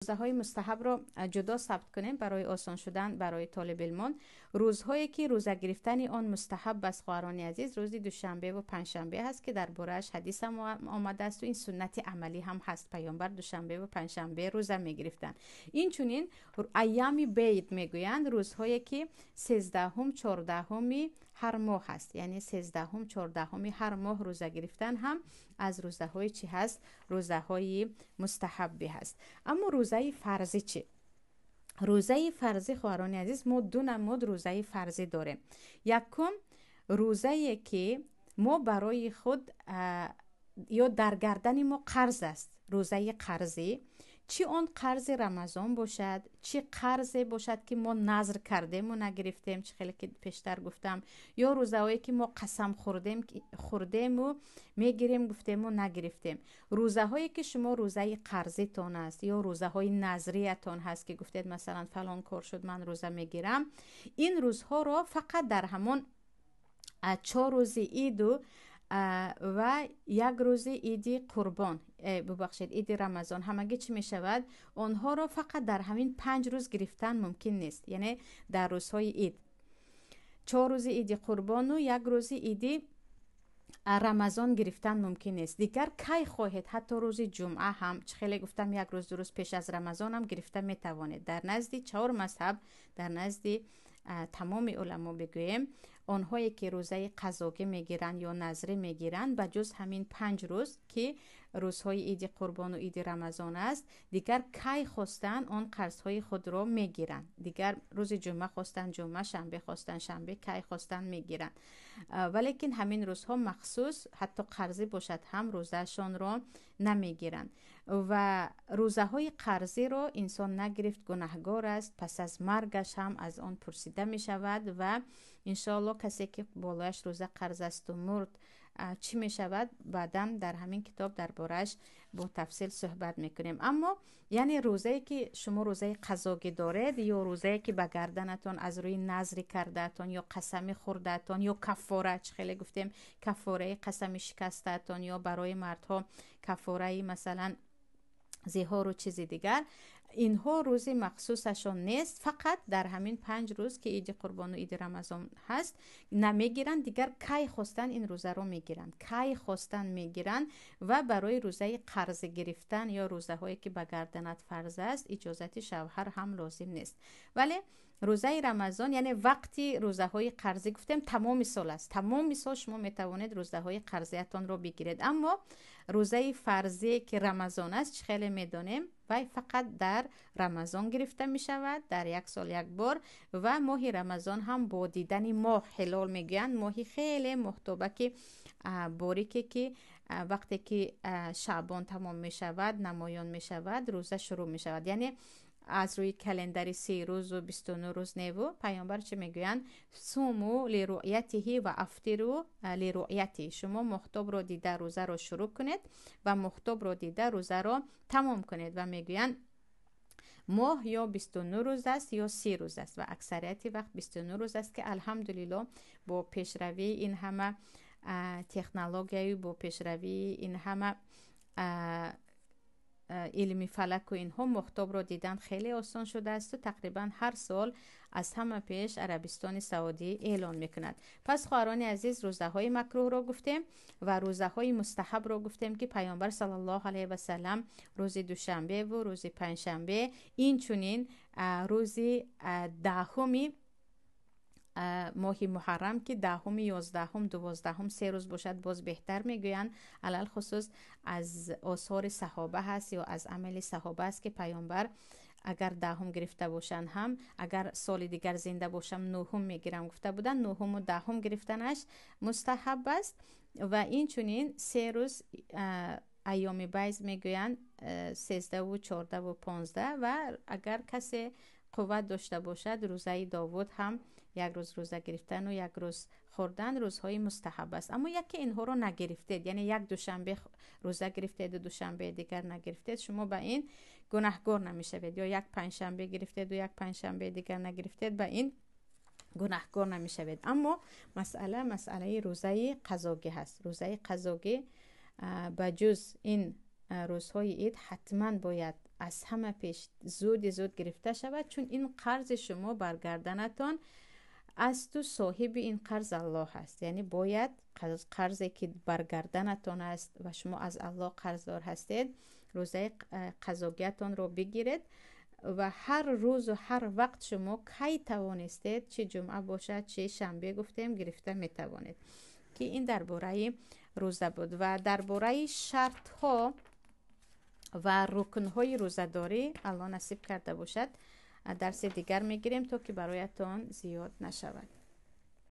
Рӯзаҳои мустаҳабро ҷудо сабт кунем барои осон шудан барои толибилмон. Рӯзҳое ки рӯза гирифтани он мустаҳаб аст, хоҳарони азиз, рӯзи душанбеву панҷшанбе ҳаст, ки дар борааш ҳадис ҳам омадааст ва ин суннати амалӣ ҳам ҳаст. Паёмбар душанбеву панҷшанбе рӯза мегирифтанд. Инчунин айёми бейд мегӯянд, рӯзҳое ки 13-ум, 14-уми ҳар моҳ ҳаст, яъне 13-ум, 14-уми ҳар моҳ рӯза гирифтан ҳам аз рӯзаҳои чӣ ҳаст? Рӯзаҳои мустаҳаббӣ ҳаст. Аммо рӯзаи фарзӣ чӣ? Рӯзаи фарзӣ, хоҳарони азиз, мо ду намуд рӯзаи фарзӣ дорем. Якум, рӯзае ки мо барои худ ё дар гардани мо қарз аст, рӯзаи қарзӣ, чӣ он қарзи Рамазон бошад, чӣ қарзе бошад, ки мо назр кардему нагирифтем, чӣ хеле ки пештар гуфтам, ё рӯзаҳое ки мо қасам хӯрдему мегирем гуфтему нагирифтем. Рӯзаҳое ки шумо рӯзаи қарзитон аст ё рӯзаҳои назриятон ҳаст, ки гуфтед, масалан, фалон кор шуд, ман рӯза мегирам, ин рӯзҳоро фақат дар ҳамон 4 рӯзи иду ва як рӯзи иди қурбон, бубахшед, иди Рамазон, ҳамагӣ чӣ мешавад, онҳоро фақат дар ҳамин 5 рӯз гирифтан мумкин нест. Яъне дар рӯзҳои ид, 4 рӯзи иди қурбону як рӯзи иди Рамазон гирифтан мумкин нест. Дигар кай хоҳед, ҳатто рӯзи ҷумъа ҳам, чӣ хеле гуфтам, як рӯз, ду рӯз пеш аз Рамазонам гирифта метавонед. Дар назди чор мазҳаб, дар назди тамоми уламо бигӯем, онҳое ки рӯзаи қазогӣ мегиранд ё назрӣ мегиранд, ба ҷуз ҳамин 5 рӯз, ки рӯзҳои иди қурбону иди Рамазон аст, дигар кай хостанд, он қарзҳои худро мегиранд. Дигар рӯзи ҷумъа хостанд ҷумъа, шанбе хостанд шанбе, кай хостанд мегиранд. Валекин ҳамин рӯзҳо махсус, ҳатто қарзӣ бошад ҳам, рӯзаашонро намегиранд. Ва рӯзаҳои қарзиро инсон нагирифт, гунаҳгор аст, пас аз маргаш ҳам аз он пурсида мешавад. Ва иншоалло касе ки болояш рӯза қарз асту мурд, чӣ мешавад, баъдан дар ҳамин китоб дар борааш бо тафсил суҳбат мекунем. Аммо яъне рӯзае ки шумо рӯзаи қазогӣ доред ё рӯзае ки ба гарданатон аз рӯи назри кардаатон ё қасами хӯрдаатон ё каффора, чӣ хеле гуфтем, каффораи қасами шикастаатон ё барои мардҳо каффораи, масалан, зиҳору чизи дигар, инҳо рӯзи махсусашон нест. Фақат дар ҳамин 5 рӯз, ки иди қурбону иди Рамазон ҳаст, намегиранд. Дигар кай хостанд, ин рӯзаро мегиранд, кай хостанд мегиранд. Ва барои рӯзаи қарзӣ гирифтан ё рӯзаҳое ки ба гарданат фарз аст, иҷозати шавҳар ҳам лозим нест. Вале рӯзаи Рамазон, яъне вақти рӯзаҳои қарзӣ гуфтем, тамоми сол аст. Тамоми сол шумо метавонед рӯзаҳои қарзиятонро бигиред. Аммо рӯзаи фарзие ки Рамазон аст, чӣ хеле медонем, вай фақат дар Рамазон гирифта мешавад, дар як сол як бор, ва моҳи Рамазон ҳам бо дидани моҳ, ҳилол мегӯянд, моҳи хеле моҳтобаки борике, ки вақте ки шаъбон тамом мешавад, намоён мешавад, рӯза шурӯъ мешавад. Яъне аз рӯи календари 30 рӯзу 29 рӯз неву. Паёмбар чӣ мегӯянд? صوموا لرؤيته وأفطروا لرؤيته. Шумо моҳтобро дида рӯзаро шурӯъ кунед ва моҳтобро дида рӯзаро тамом кунед. Ва мегӯянд, моҳ ё 29 рӯз аст, ё 30 рӯз аст, ва аксарияти вақт 29 рӯз аст, ки алҳамдулилло бо пешравии ин ҳама технологияю бо пешравии ин ҳама илми фалаку инҳо, моҳтобро дидан хеле осон шудаасту тақрибан ҳар сол аз ҳама пеш Арабистони Саудӣ эълон мекунад. Пас, хоҳарони азиз, рӯзаҳои макрӯҳро гуфтем ва рӯзаҳои мустаҳабро гуфтем, ки Паёмбар саллаллоҳу алайҳи васалам рӯзи душанбеву рӯзи панҷшанбе, инчунин рӯзи 10-уми моҳи муҳаррам, ки 10-уми, 11-ум, 12-ум, 3 рӯз бошад, боз беҳтар мегӯянд. Алалхусус аз осори саҳоба ҳаст ё аз амали саҳоба аст, ки Паёмбар агар 10-ум гирифта бошанд ҳам, агар соли дигар зинда бошам, 9-ум мегирам гуфта буданд. 9-уму 10-ум гирифтанаш мустаҳаб аст. Ва инчунин 3 рӯз айёми байз мегӯянд, 13-ву 14-ву 15. Ва агар касе қувват дошта бошад, рӯзаи Довуд ҳам, як рӯз рӯза гирифтану як рӯз хӯрдан, рӯзҳои мустаҳаб аст. Аммо яке инҳоро нагирифтед, яъне як душанбе рӯза гирифтеду душанбеи дигар нагирифтед, шумо ба ин гунаҳгор намешавед. Ё як панҷшанбе гирифтеду як панҷшанбеи дигар нагирифтед, ба ин гунаҳгор намешавед. Аммо масъала масъалаи рӯзаи қазогӣ ҳаст. Рӯзаи қазогӣ ба ҷуз ин рӯзҳои ид ҳатман бояд аз ҳама пеш зуди зуд гирифта шавад, чун ин қарзи шумо бар гарданатон асту соҳиби ин қарз Аллоҳ аст. Яъне бояд қарзе ки бар гарданатон аст ва шумо аз Аллоҳ қарздор ҳастед, рӯзаи қазогиятонро бигиред ва ҳар рӯзу ҳар вақт шумо кай тавонистед, чӣ ҷумъа бошад, чӣ шанбе гуфтем, гирифта метавонед. Ки ин дар бораи рӯза буд ва дар бораи шартҳо ва рукнҳои рӯзадорӣ Аллоҳ насиб карда бошад, дарси дигар мегирем, то ки бароятон зиёд нашавад.